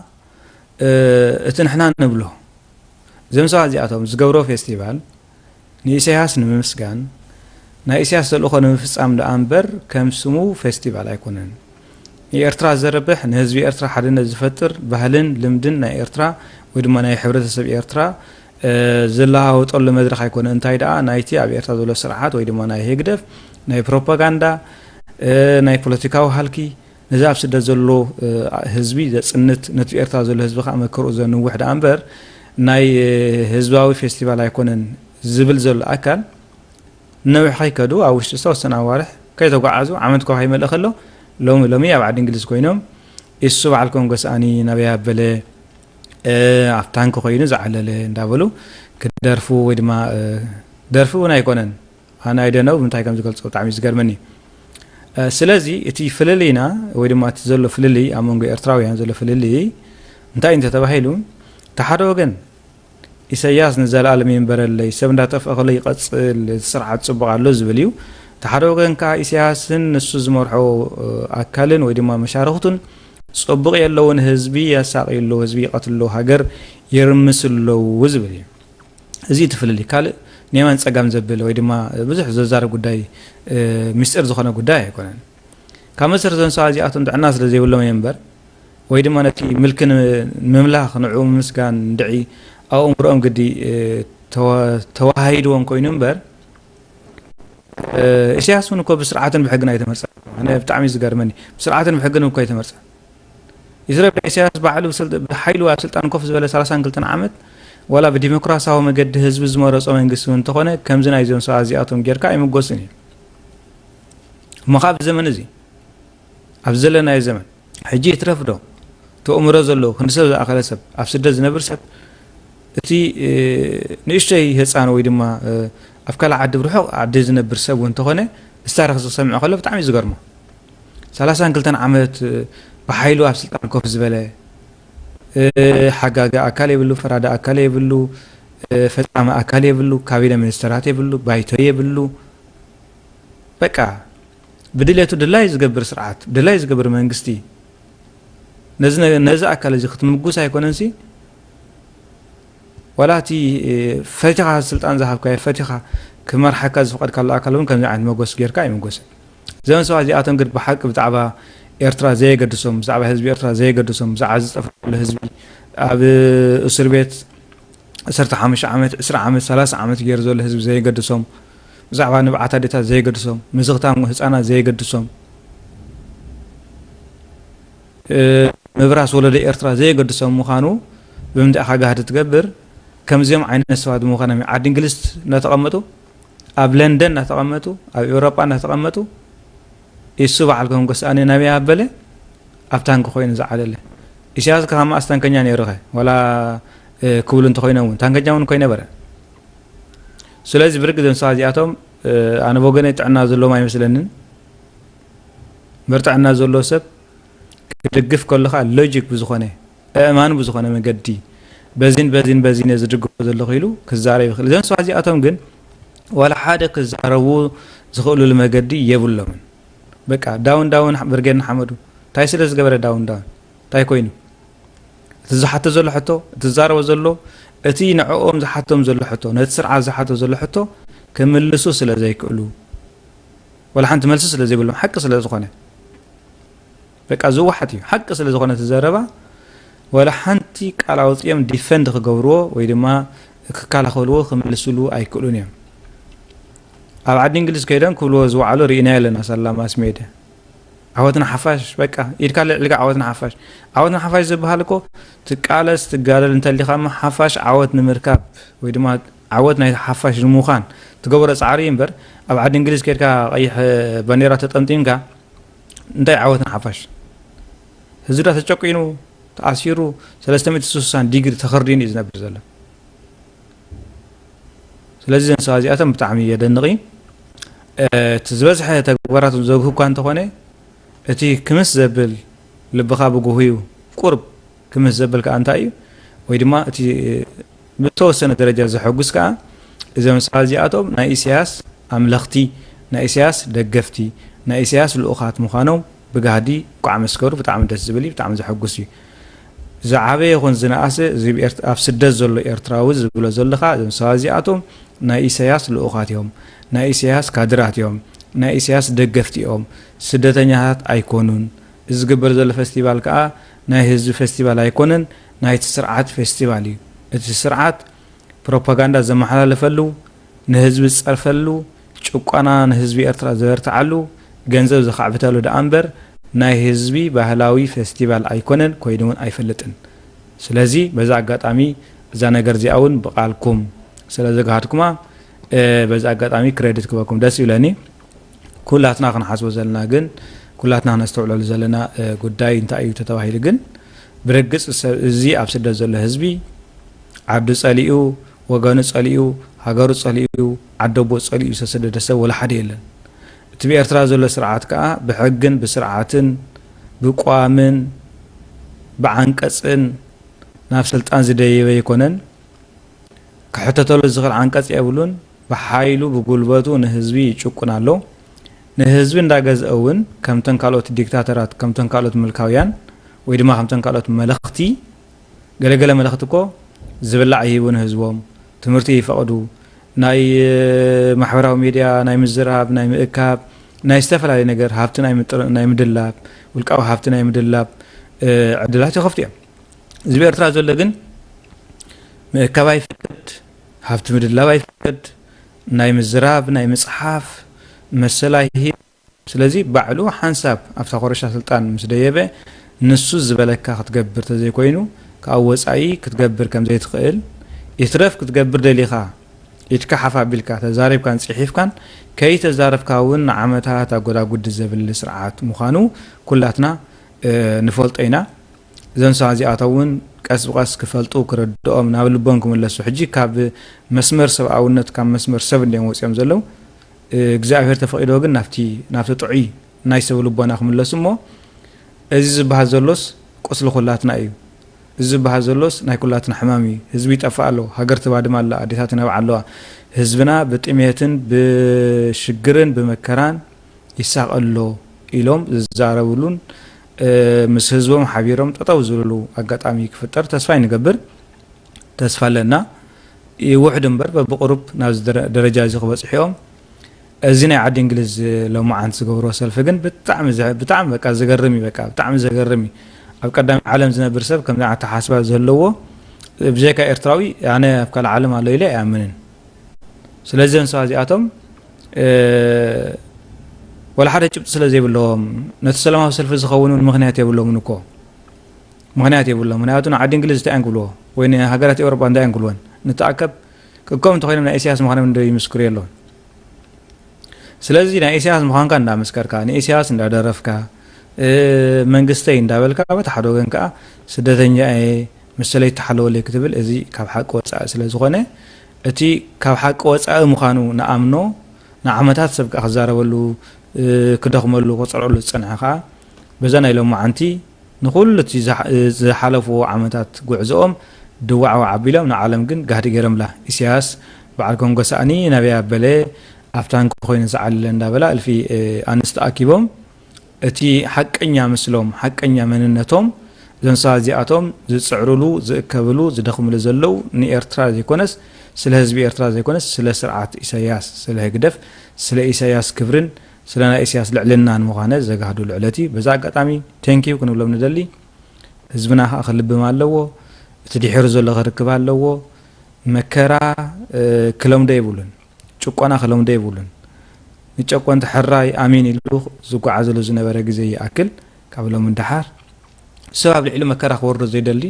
እ፣ እቲ ንሕና ንብሎ፣ እዞም ሰባት እዚኣቶም ዝገብሮ ፌስቲቫል ንኢሳያስ ንምምስጋን፣ ናይ ኢሳያስ ተልእኾ ንምፍጻም ደኣ እምበር ከም ስሙ ፌስቲቫል ኣይኮነን። ንኤርትራ ዘርብሕ፣ ንህዝቢ ኤርትራ ሓድነት ዝፈጥር፣ ባህልን ልምድን ናይ ኤርትራ ወይ ድማ ናይ ሕብረተሰብ ኤርትራ፣ እ፣ ዝለዋወጠሉ መድረኽ ኣይኮነ። እንታይ ደኣ ናይቲ ኣብ ኤርትራ ዘሎ ስርዓት ወይ ድማ ናይ ህግደፍ ናይ ፕሮፓጋንዳ፣ እ፣ ናይ ፖለቲካዊ ሃልኪ፣ ነዚ ኣብ ስደት ዘሎ፣ እ፣ ህዝቢ ዘጽንት፣ ነቲ ኤርትራ ዘሎ ህዝቢ ከኣ መከርኡ ዘንውሕ ደኣ እምበር ናይ፣ እ፣ ህዝባዊ ፌስቲቫል ኣይኮነን ዝብል ዘሎ ኣካል፣ ነዊሕ ከይከዱ ኣብ ውሽጢ ዝተወሰነ ኣዋርሕ ከይተጓዓዙ ዓመት እኳ ከይመልእ ከሎ ሎሚ፣ ሎሚ ኣብ ዓዲ እንግሊዝ ኮይኖም ኢሱ በዓል ኮንጎ ሰኣኒ ናበይ ኣበለ፣ እ፣ ኣብ ታንኪ ኮይኑ ዝዓለለ እንዳበሉ ክደርፉ ወይ ድማ፣ እ፣ ደርፊ እውን ኣይኮነን። ኣነ ኣይደነው ብምንታይ ከም ዝገልጾ ብጣዕሚ እዩ ዝገርመኒ። እ፣ ስለዚ እቲ ፍልልይና ወይ ድማ እቲ ዘሎ ፍልልይ ኣብ መንጎ ኤርትራውያን ዘሎ ፍልልይ እንታይ እንተተባሂሉ፣ እቲ ሓደ ወገን ኢሳያስ ንዘለኣለም ይንበረለይ፣ ሰብ እንዳጠፍአ ከሎ ይቐጽል፣ እቲ ስርዓት ጽቡቕ ኣሎ ዝብል እዩ። እቲ ሓደ ወገን ከኣ ኢሳያስን ንሱ ዝመርሖ፣ እ፣ ኣካልን ወይ ድማ መሻርኽቱን ጽቡቕ የለውን፣ ህዝቢ የሳቕዩ ኣለዉ፣ ህዝቢ ይቐትሉ ኣለዉ፣ ሃገር ይርምሱ ኣለዉ ዝብል እዩ። እዚ እቲ ፍልልይ። ካልእ ንየማን ጸጋም ዘብል ወይ ድማ ብዙሕ ዘዛርብ ጉዳይ፣ እ፣ ምስጢር ዝኾነ ጉዳይ ኣይኮነን። ካብ መሰረት እዞም ሰባት እዚኣቶም ጥዕና ስለ ዘይብሎም እዮም እምበር፣ ወይ ድማ ነቲ ምልኪ ንምምላኽ ንዕኡ ምምስጋን እንድዒ ኣብ ኣእምሮኦም ግዲ፣ እ፣ ተዋ-፣ ተዋሃሂድዎም ኮይኑ እምበር፣ እ፣ ኢሳያስ እውን እኮ ብስርዓትን ብሕግን ኣይተመርጸን። ኣነ ብጣዕሚ እዩ ዝገርመኒ። ብስርዓትን ብሕግን እኮ ኣይተመርጸን። ኢትዮጵያ ኢሳያስ ባዕሉ ብስልጥ-፣ ብሓይሉ ኣብ ስልጣን ኮፍ ዝበለ ሰላሳን ክልተን ዓመት፣ ዋላ ብዲሞክራሲያዊ መገዲ ህዝቢ ዝመረጾ መንግስቲ እውን እንተኾነ፣ ከምዚ ናይዞም ሰባት እዚኣቶም ጌርካ ኣይምጎስን እዩ። እሞ ካብ ዘመን እዚ፣ ኣብ ዘለናዮ ዘመን፣ ሕጂ ይትረፍ ዶ፣ እቲ ኣእምሮ ዘለዎ፣ ክንዲ ሰብ ዝኣኸለ ሰብ፣ ኣብ ስደት ዝነብር ሰብ፣ እቲ፣ እ፣ ንእሽተይ ህጻን ወይ ድማ፣ እ፣ ኣብ ካልእ ዓዲ፣ ብርሑቕ ዓዲ ዝነብር ሰብ እውን እንተኾነ፣ እዚ ታሪኽ እዚ ክሰምዕ ከሎ ብጣዕሚ እዩ ዝገርሞ። ሰላሳን ክልተን ዓመት፣ እ፣ ብሓይሉ ኣብ ስልጣን ኮፍ ዝበለ፣ እ፣ ሓጋጊ ኣካል የብሉ፣ ፈራዲ ኣካል የብሉ፣ እ፣ ፈጻሚ ኣካል የብሉ፣ ካቢነ ሚኒስተራት የብሉ፣ ባይቶ የብሉ። በቃ ብድሌቱ ድላይ ዝገብር ስርዓት፣ ድላይ ዝገብር መንግስቲ፣ ነዚ ነ-፣ ነዚ ኣካል እዚ ክትምጉስ ኣይኮነንሲ፣ ዋላ እቲ፣ እ፣ ፈቲኻ ስልጣን ዝሃብካዮ፣ ፈቲኻ ክመርሓካ ዝፈቐድካሉ ኣካል እውን ከምዚ ዓይነት መጎስ ጌርካ ኣይምጎስን። እዞም ሰባት እዚኣቶም ግን ብሓቂ ብዛዕባ ኤርትራ ዘየገድሶም፣ ብዛዕባ ህዝቢ ኤርትራ ዘየገድሶም፣ ብዛዕባ ዝጠፍእ ዘሎ ህዝቢ፣ ኣብ እስር ቤት ዓሰርተ ሓሙሽተ ዓመት፣ ዕስራ ዓመት፣ ሰላሳ ዓመት ገይሩ ዘሎ ህዝቢ ዘየገድሶም፣ ብዛዕባ ንብዓት ኣዴታት ዘየገድሶም፣ ምዝኽታም ህጻናት ዘየገድሶም፣ እ፣ ምብራስ ወለዶ ኤርትራ ዘየገድሶም ምዃኑ ብምንታይ ኢኻ ጋህዲ ትገብር? ከምዚኦም ዓይነት ሰባት ብምዃኖም እዩ ዓዲ እንግሊዝ እናተቐመጡ፣ ኣብ ለንደን እናተቐመጡ፣ ኣብ ኤውሮጳ እናተቐመጡ፣ ኢሱ በዓል ኮንጎ ሰኣኒ ናበይ ኣበለ ኣብ ታንኪ ኮይኑ ዝዓለለ። ኢሳያስ ከ ከማኣስ ታንከኛ ነይሩ ኸ? ዋላ፣ እ፣ ክብሉ እንተኾይኖም እውን፣ ታንከኛ እውን እኮ ኣይነበረን። ስለዚ ብርግጽ እዞም ሰባት እዚኣቶም፣ እ፣ ኣነ ብወገነይ ጥዕና ዘለዎም ኣይመስለንን። እምበር ጥዕና ዘለዎ ሰብ ክድግፍ ከሎ ከዓ ሎጂክ ብዝኾነ፣ ኣእማኒ ብዝኾነ መገዲ፣ በዚን በዚን በዚን እየ ዝድግፎ ዘለኹ ኢሉ ክዛረብ ይኽእል። እዘን ሰባት እዚኣቶም ግን ዋላ ሓደ ክዛረቡ ዝኽእሉሉ መገዲ የብሎምን። በቃ ዳውን ዳውን ብርጌድ ንሓመዱ። እንታይ ስለ ዝገበረ ዳውን ዳውን? እንታይ ኮይኑ? እቲ ዝሓቶ ዘሎ ሕቶ፣ እቲ ዝዛረቦ ዘሎ፣ እቲ ንዕኦም ዝሓቶም ዘሎ ሕቶ፣ ነቲ ስርዓት ዝሓቶ ዘሎ ሕቶ ክምልሱ ስለ ዘይክእሉ፣ ዋላ ሓንቲ መልሲ ስለ ዘይብሎም፣ ሓቂ ስለ ዝኾነ፣ በቃ ዝወሓት እዩ። ሓቂ ስለ ዝኾነ እቲ ዘረባ፣ ዋላ ሓንቲ ቃል ኣውፂኦም ዲፈንድ ክገብርዎ ወይ ድማ ክከላኸልዎ ክምልስሉ ኣይክእሉን እዮም። ኣብ ዓዲ እንግሊዝ ከይዶም ክብልዎ ዝወዓሉ ርኢናዮ ኣለና። ሳላ ማስ ሜድያ ዓወት ንሓፋሽ፣ በቃ ኢድካ ልዕልካ ዓወት ንሓፋሽ። ዓወት ንሓፋሽ ዝበሃል እኮ ትቃለስ ትጋደል እንተሊኻማ ሓፋሽ ዓወት ንምርካብ ወይ ድማ ዓወት ናይ ሓፋሽ ንምዃን ትገብሮ ፃዕሪ እዩ እምበር፣ ኣብ ዓዲ እንግሊዝ ከይድካ ቀይሕ ባንዴራ ተጠምጢምካ እንታይ ዓወት ንሓፋሽ? ህዝቢ ዳ ተጨቂኑ፣ ተኣሲሩ፣ ሰለስተ ሚእቲ ስሳን ዲግሪ ተኸርዲኑ እዩ ዝነብር ዘሎ። ስለዚ እዘን ሰባት እዚኣቶም ብጣዕሚ የደንቕ እዩ። እ፣ እቲ ዝበዝሐ ተግባራቶም ዘጉሂ እኳ እንተኾነ፣ እቲ ክምስ ዘብል ልብኻ ብጉህዩ ቁርብ ክምስ ዘብል ከኣ እንታይ እዩ? ወይ ድማ እቲ ብዝተወሰነ ደረጃ ዘሐጉስ ከኣ እዞም ሰባት እዚኣቶም ናይ ኢሳያስ ኣምለኽቲ፣ ናይ ኢሳያስ ደገፍቲ፣ ናይ ኢሳያስ ልኡኻት ምዃኖም ብጋህዲ እኳ ኣመስከሩ። ብጣዕሚ ደስ ዝብል እዩ፣ ብጣዕሚ ዘሐጉስ እዩ። ዝዓበየ ይኹን ዝነኣሰ፣ እዚ ኣብ ኤርት-፣ ኣብ ስደት ዘሎ ኤርትራዊ ዝብሎ ዘለኻ፣ እዞም ሰባት እዚኣቶም ናይ ኢሳያስ ልኡኻት እዮም፣ ናይ ኢሳያስ ካድራት እዮም፣ ናይ ኢሳያስ ደገፍቲ እዮም፣ ስደተኛታት ኣይኮኑን። እዚ ዝግበር ዘሎ ፈስቲቫል ከኣ ናይ ህዝቢ ፈስቲቫል ኣይኮነን፣ ናይቲ ስርዓት ፈስቲቫል እዩ። እቲ ስርዓት ፕሮፓጋንዳ ዘመሓላለፈሉ፣ ንህዝቢ ዝጸርፈሉ፣ ጭቆና ንህዝቢ ኤርትራ ዘበርትዓሉ፣ ገንዘብ ዘኻዕብተሉ ደኣ እምበር ናይ ህዝቢ ባህላዊ ፈስቲቫል ኣይኮነን፣ ኮይኑ እውን ኣይፈልጥን። ስለዚ በዛ ኣጋጣሚ እዛ ነገር እዚኣ እውን ብቓልኩም ስለ ዘግሃድኩማ፣ እ፣ በዛ ኣጋጣሚ ክሬዲት ክበኩም ደስ ይብለኒ። ኩላትና ክንሓስቦ ዘለና ግን፣ ኩላትና ክነስተውዕለሉ ዘለና፣ እ፣ ጉዳይ እንታይ እዩ ተተባሂሉ ግን፣ ብርግጽ ሰብ እዚ ኣብ ስደት ዘሎ ህዝቢ ዓዱ ጸሊኡ፣ ወገኑ ጸሊኡ፣ ሃገሩ ጸሊኡ፣ ዓዲ ኣቦኡ ጸሊኡ ዝተሰደደ ሰብ ወላ ሓደ የለን። እቲ ብኤርትራ ዘሎ ስርዓት ከኣ ብሕግን ብስርዓትን ብቋምን ብዓንቀጽን ናብ ስልጣን ዝደየበ ኣይኮነን። ክሕተተሉ ዝኽእል ዓንቀጽ የብሉን። ብሓይሉ ብጉልበቱ ንህዝቢ ይጭቁን ኣሎ። ንህዝቢ እንዳገዝአ እውን ከምተን ካልኦት ዲክታተራት፣ ከምተን ካልኦት ምልካውያን ወይ ድማ ከምተን ካልኦት መለኽቲ ገለገለ መለኽቲ እኮ ዝብላዕ ይህቡ ንህዝቦም፣ ትምህርቲ ይፈቕዱ፣ ናይ፣ እ፣ ማሕበራዊ ሚድያ ናይ ምዝራብ፣ ናይ ምእካብ፣ ናይ ዝተፈላለዩ ነገር ሃብቲ ናይ ምጥር-፣ ናይ ምድላብ፣ ውልቃዊ ሃብቲ ናይ ምድላብ፣ እ፣ ዕድላት ይኸፍቱ እዮም። እዚ ብኤርትራ ዘሎ ግን ምእካብ ኣይፍቅድ፣ ሃብቲ ምድላብ ኣይፍቅድ፣ ናይ ምዝራብ፣ ናይ ምጽሓፍ መሰል ኣይህብ። ስለዚ ባዕሉ ሓንሳብ ኣብታ ኮረሻ ስልጣን ምስ ደየበ ንሱ ዝበለካ ክትገብር ተዘይኮይኑ ካብ ወጻኢ ክትገብር ከም ዘይትኽእል፣ ይትረፍ ክትገብር ደሊኻ ኢድካ ሓፍ ኣቢልካ ተዛሪብካን ጽሒፍካን ከይተዛረብካ እውን ንዓመታት ኣጎዳጉዲ ዘብል ስርዓት ምዃኑ ኩላትና፣ እ፣ ንፈልጦ ኢና። እዞም ሰባት እዚኣቶም እውን ቀስ ብቐስ ክፈልጡ፣ ክርድኦም፣ ናብ ልቦም ክምለሱ። ሕጂ ካብ መስመር ሰብኣውነት፣ ካብ መስመር ሰብ እንድዮም ወፂኦም ዘለዉ። እ፣ እግዚኣብሔር ተፈቒዶ ግን ናብቲ፣ ናብቲ ጥዑይ ናይ ሰብ ልቦና ክምለሱ እሞ፣ እዚ ዝበሃል ዘሎስ ቁስሊ ኩላትና እዩ። እዚ ዝበሃል ዘሎስ ናይ ኩላትና ሕማም እዩ። ህዝቢ ይጠፍእ ኣሎ፣ ሃገር ትባድም ኣላ፣ ኣዴታትና ይብዓ ኣለዋ። ህዝብና ብጥሜትን ብሽግርን ብመከራን ይሳቐ ኣሎ ኢሎም ዝዛረብሉን፣ እ፣ ምስ ህዝቦም ሓቢሮም ጠጠው ዝብልሉ ኣጋጣሚ ክፍጠር ተስፋ ይንገብር። ተስፋ ኣለና። ይውሕድ እምበር በብቕሩብ ናብዚ ደረ-፣ ደረጃ እዚ ክበጽሑ እዮም። እዚ ናይ ዓዲ እንግሊዝ ሎማዓንቲ ዝገብርዎ ሰልፊ ግን ብጣዕሚ ዘ-፣ ብጣዕሚ በቃ ዘገርም እዩ። በቃ ብጣዕሚ ዘገርም እዩ። ኣብ ቀዳማይ ዓለም ዝነብር ሰብ ከምዚ ዓይነት ኣተሓሳስባ ዝህለዎ ብጀካ ኤርትራዊ ኣነ ኣብ ካልእ ዓለም ኣሎ ኢለ ኣይኣምንን። ስለዚ እዞም ሰባት እዚኣቶም፣ እ፣ ወላ ሓደ ጭብጢ ስለ ዘይብለዎም ነቲ ሰላማዊ ሰልፊ ዝኸውን እውን ምኽንያት የብሎምን እኮ። ምኽንያት የብሎም። ምኽንያቱ ንዓዲ እንግሊዝ እንታይ እዮም ክብልዎ? ወይ ንሃገራት ኤውሮጳ እንታይ እዮም ክብልወን? ንተኣከብ ክከም እንተኾይኖም ናይ ኢሳያስ ምዃኖም እንዶ ይምስክሩ የለውን። ስለዚ ናይ ኢሳያስ ምዃንካ እንዳመስከርካ፣ ንኢሳያስ እንዳደረፍካ፣ እ፣ መንግስተይ እንዳበልካ፣ በቲ ሓደ ወገን ከኣ ስደተኛ እየ፣ መሰለይ ይተሓለወለይ ክትብል፣ እዚ ካብ ሓቂ ወጻኢ ስለ ዝኾነ፣ እቲ ካብ ሓቂ ወጻኢ ምዃኑ ንኣምኖ፣ ንዓመታት ሰብ ከኣ ክዛረበሉ፣ ክደኽመሉ ክጸልዐሉ ዝጸንሐ ከኣ በዛ ናይ ሎማዓንቲ ንኹሉ እቲ ዝሓ- ዝሓለፍዎ ዓመታት ጉዕዞኦም ድዋዕዋዕ ኣቢሎም ንዓለም ግን ጋህዲ ገይሮምላ። ኢሳያስ በዓል ኮንጎ ሳእኒ ናበይ ኣበለ ኣብ ታንኪ ኮይኑ ዝዓልለ እንዳበላ እልፊ ኣንስቲ ኣኪቦም እቲ ሓቀኛ ምስሎም ሓቀኛ መንነቶም እዞም ሰባት እዚኣቶም ዝጽዕሩሉ ዝእከብሉ ዝደኽምሉ ዘለዉ ንኤርትራ ዘይኮነስ ስለ ህዝቢ ኤርትራ ዘይኮነስ ስለ ስርዓት ኢሳያስ ስለ ህግደፍ ስለ ኢሳያስ ክብርን ስለ ናይ ኢሳያስ ልዕልናን ምዃነ ዘጋህዱሉ ዕለት እዩ። በዛ ኣጋጣሚ ቴንኪዩ ክንብሎም ንደሊ። ህዝብና ከዓ ክልብም ኣለዎ። እቲ ድሒሩ ዘሎ ክርክብ ኣለዎ። መከራ ክለምዶ የብሉን። ጭቆና ክለምዶ የብሉን። ንጨቆንቲ ሕራይ ኣሜን ኢሉ ዝጓዓዘሉ ዝነበረ ግዜ ይኣክል ካብ ሎሚ ንደሓር ሰብ ኣብ ልዕሊ መከራ ክወርዶ ዘይደሊ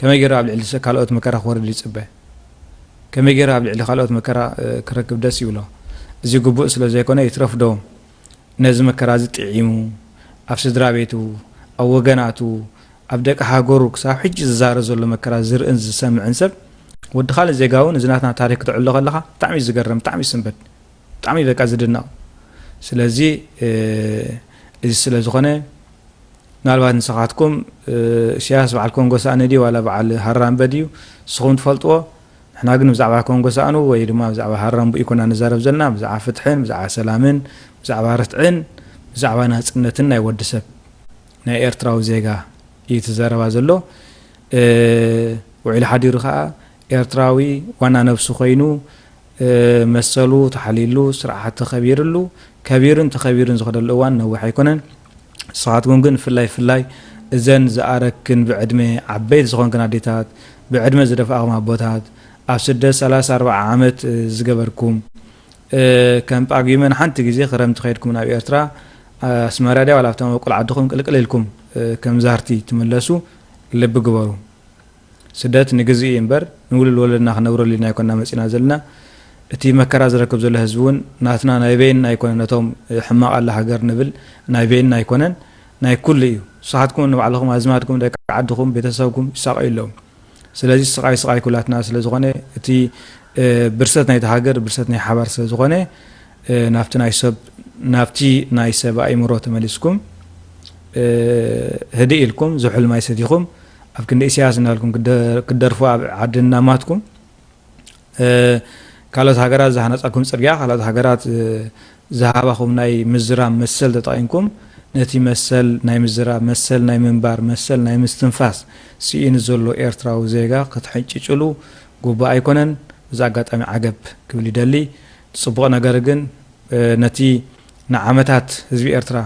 ከመይ ገይሩ ኣብ ልዕሊ ካልኦት መከራ ክወርድ ይፅበ? ከመይ ገይሩ ኣብ ልዕሊ ካልኦት መከራ ክረክብ ደስ ይብሎ? እዚ ግቡእ ስለ ዘይኮነ ይትረፍ ዶ ነዚ መከራ እዚ ጥዒሙ ኣብ ስድራ ቤቱ ኣብ ወገናቱ ኣብ ደቂ ሃገሩ ክሳብ ሕጂ ዝዛረ ዘሎ መከራ ዝርእን ዝሰምዕን ሰብ ወዲ ካልእ ዜጋ እውን እዚ ናትና ታሪክ ክትዕሎ ከለኻ ብጣዕሚ እዩ ዝገርም፣ ብጣዕሚ እዩ ስንበት፣ ብጣዕሚ እዩ በቃ ዝድነቕ። ስለዚ እዚ ስለ ዝኾነ ምናልባት ንስኻትኩም ኢሳያስ በዓል ኮንጎ ሳእኒ ድዩ ዋላ በዓል ሃራምበ ድዩ ንስኹም ትፈልጥዎ። ንሕና ግን ብዛዕባ ኮንጎ ሳእኑ ወይ ድማ ብዛዕባ ሃራምቡ ይኮና ንዛረብ ዘለና፣ ብዛዕባ ፍትሕን ብዛዕባ ሰላምን ብዛዕባ ርትዕን ብዛዕባ ናጽነትን ናይ ወዲ ሰብ ናይ ኤርትራዊ ዜጋ እዩ እቲ ዘረባ ዘሎ። ውዒሉ ሓዲሩ ከዓ ኤርትራዊ ዋና ነብሱ ኮይኑ መሰሉ ተሓልይሉ ስርዓት ተኸቢርሉ ከቢሩን ተኸቢሩን ዝኸደሉ እዋን ነዊሕ ኣይኮነን። ንስኻትኩም ግን ፍላይ ፍላይ እዘን ዝኣረክን ብዕድመ ዓበይቲ ዝኾንክን ኣዴታት ብዕድመ ዝደፋእኹም ኣቦታት ኣብ ስደት ሰላሳ ኣርባዓ ዓመት ዝገበርኩም ከም ጳጉመን ሓንቲ ግዜ ክረምቲ ከይድኩም ናብ ኤርትራ ኣስመራ ድያ ዋላ ኣብታ መበቆል ዓድኹም ቅልቅል ኢልኩም ከም ዛርቲ ትምለሱ ልቢ ግበሩ። ስደት ንግዝኢ እምበር ንውልድ ወለድና ክነብረሉ ኢልና ኣይኮና መጺና ዘለና። እቲ መከራ ዝረክብ ዘሎ ህዝቢ እውን ናትና ናይ በይንና ኣይኮነን። ነቶም ሕማቕ ኣላ ሃገር ንብል ናይ በይንና ኣይኮነን ናይ ኩሉ እዩ። ንስኻትኩም ንባዕልኹም ኣዝማድኩም ደቂ ዓድኹም ቤተሰብኩም ይሳቐዩ ኣለዉ። ስለዚ ስቓይ ስቓይ ኩላትና ስለ ዝኾነ እቲ ብርሰት ናይቲ ሃገር ብርሰት ናይ ሓባር ስለ ዝኾነ ናብቲ ናይ ሰብ ናብቲ ናይ ሰብ ኣእምሮ ተመሊስኩም ህድእ ኢልኩም ዝሑል ማይ ሰቲኹም ኣብ ክንዲ ኢሳያስ እናልኩም ክደርፉ ኣብ ዓዲ እናማትኩም ካልኦት ሃገራት ዝሃነጻኩም ጽርግያ ካልኦት ሃገራት ዝሃባኹም ናይ ምዝራብ መሰል ተጠቒምኩም ነቲ መሰል ናይ ምዝራብ መሰል ናይ ምንባር መሰል ናይ ምስትንፋስ ስኢኑ ዘሎ ኤርትራዊ ዜጋ ክትሕንጭጭሉ ግቡእ ኣይኮነን። እዚ ኣጋጣሚ ዓገብ ክብል ይደሊ። ጽቡቕ ነገር ግን ነቲ ንዓመታት ህዝቢ ኤርትራ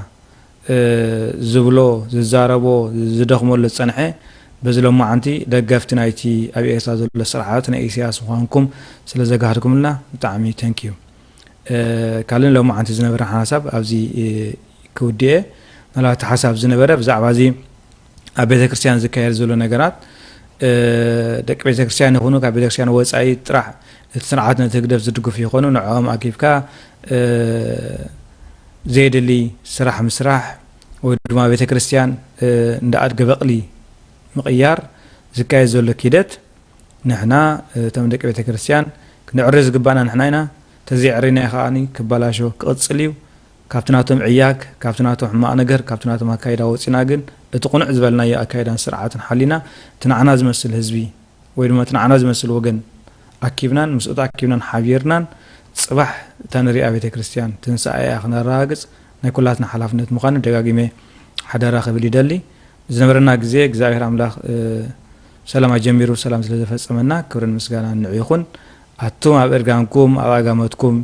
ዝብሎ ዝዛረቦ ዝደኽመሉ ዝጸንሐ በዚ ሎማዓንቲ ደገፍቲ ናይቲ ኣብ ኤርትራ ዘሎ ስርዓት ናይ ኢሳያስ ምዃንኩም ስለ ዘጋህድኩምልና ብጣዕሚ ተንኪዩ። ካልእ ሎማዓንቲ ዝነበረ ሓሳብ ኣብዚ ክውድኤ ምናልባት ሓሳብ ዝነበረ ብዛዕባ እዚ ኣብ ቤተ ክርስቲያን ዝካየድ ዘሎ ነገራት ደቂ ቤተ ክርስቲያን ይኹኑ ካብ ቤተ ክርስቲያን ወፃኢ ጥራሕ እቲ ስርዓት ነቲ ህግደፍ ዝድግፉ ይኾኑ ንዕኦም ኣኪብካ ዘይድሊ ስራሕ ምስራሕ ወይ ድማ ቤተ ክርስቲያን እንዳ ኣድገ በቕሊ ምቕያር ዝካየድ ዘሎ ኪደት ንሕና እቶም ደቂ ቤተ ክርስቲያን ክንዕሪ ዝግባና ንሕና ኢና። ተዘይዕሪናዮ ከዓኒ ክበላሾ ክቕጽል እዩ። ካብቲ ናቶም ዕያግ፣ ካብቲ ናቶም ሕማቕ ነገር፣ ካብቲ ናቶም ኣካይዳ ወጺና ግን እቲ ቁኑዕ ዝበልናዮ ኣካይዳን ስርዓትን ሓሊና እቲ ንዓና ዝመስል ህዝቢ ወይ ድማ እቲ ንዓና ዝመስል ወገን ኣኪብናን ምስኡ ተኣኪብናን ሓቢርናን ጽባሕ እታ ንሪኣ ቤተ ክርስቲያን ትንሳኤ እያ ክነረጋግጽ ናይ ኩላትና ሓላፍነት ምዃኑ ደጋጊመ ሓደራ ክብል ይደሊ። ዝነበረና ግዜ እግዚኣብሔር ኣምላኽ ሰላም ኣጀሚሩ ሰላም ስለ ዘፈጸመና ክብርን ምስጋናን ንዑ ይኹን። ኣቱም ኣብ እርጋንኩም ኣብ ኣጋመትኩም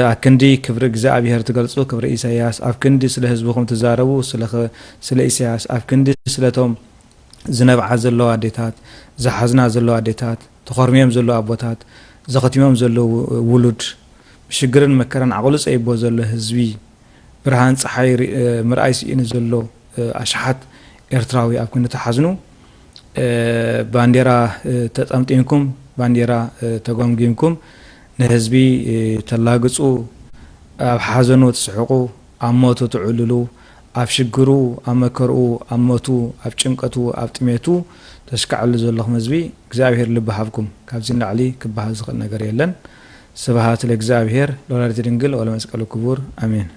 ኣብ ክንዲ ክብሪ እግዚኣብሔር ትገልጹ ክብሪ ኢሳያስ ኣብ ክንዲ ስለ ህዝብኹም ትዛረቡ ስለ ኢሳያስ ኣብ ክንዲ ስለቶም ዝነብዓ ዘለዋ ኣዴታት ዝሓዝና ዘለዋ ኣዴታት ተኾርምዮም ዘለዉ ኣቦታት ዘኸትሞም ዘለዉ ውሉድ ብሽግርን መከራን ዓቕሉ ጸይቦ ዘሎ ህዝቢ ብርሃን ጸሓይ ምርኣይ ስኢኑ ዘሎ ኣሽሓት ኤርትራዊ ኣብ ክንዲ ትሓዝኑ ባንዴራ ተጠምጢምኩም ባንዴራ ተጎምጊምኩም ንህዝቢ ተላግጹ ኣብ ሓዘኑ ትስሕቁ ኣብ ሞቱ ትዕልሉ ኣብ ሽግሩ ኣብ መከርኡ ኣብ ሞቱ ኣብ ጭንቀቱ ኣብ ጥሜቱ ተሽካዕሉ ዘለኹም ህዝቢ እግዚኣብሔር ልቢ ሃብኩም ካብዚ ንላዕሊ ክበሃል ዝኽእል ነገር የለን። ስብሃት ለእግዚኣብሔር ለወላዲተ ድንግል ወለመስቀሉ ክቡር ኣሜን።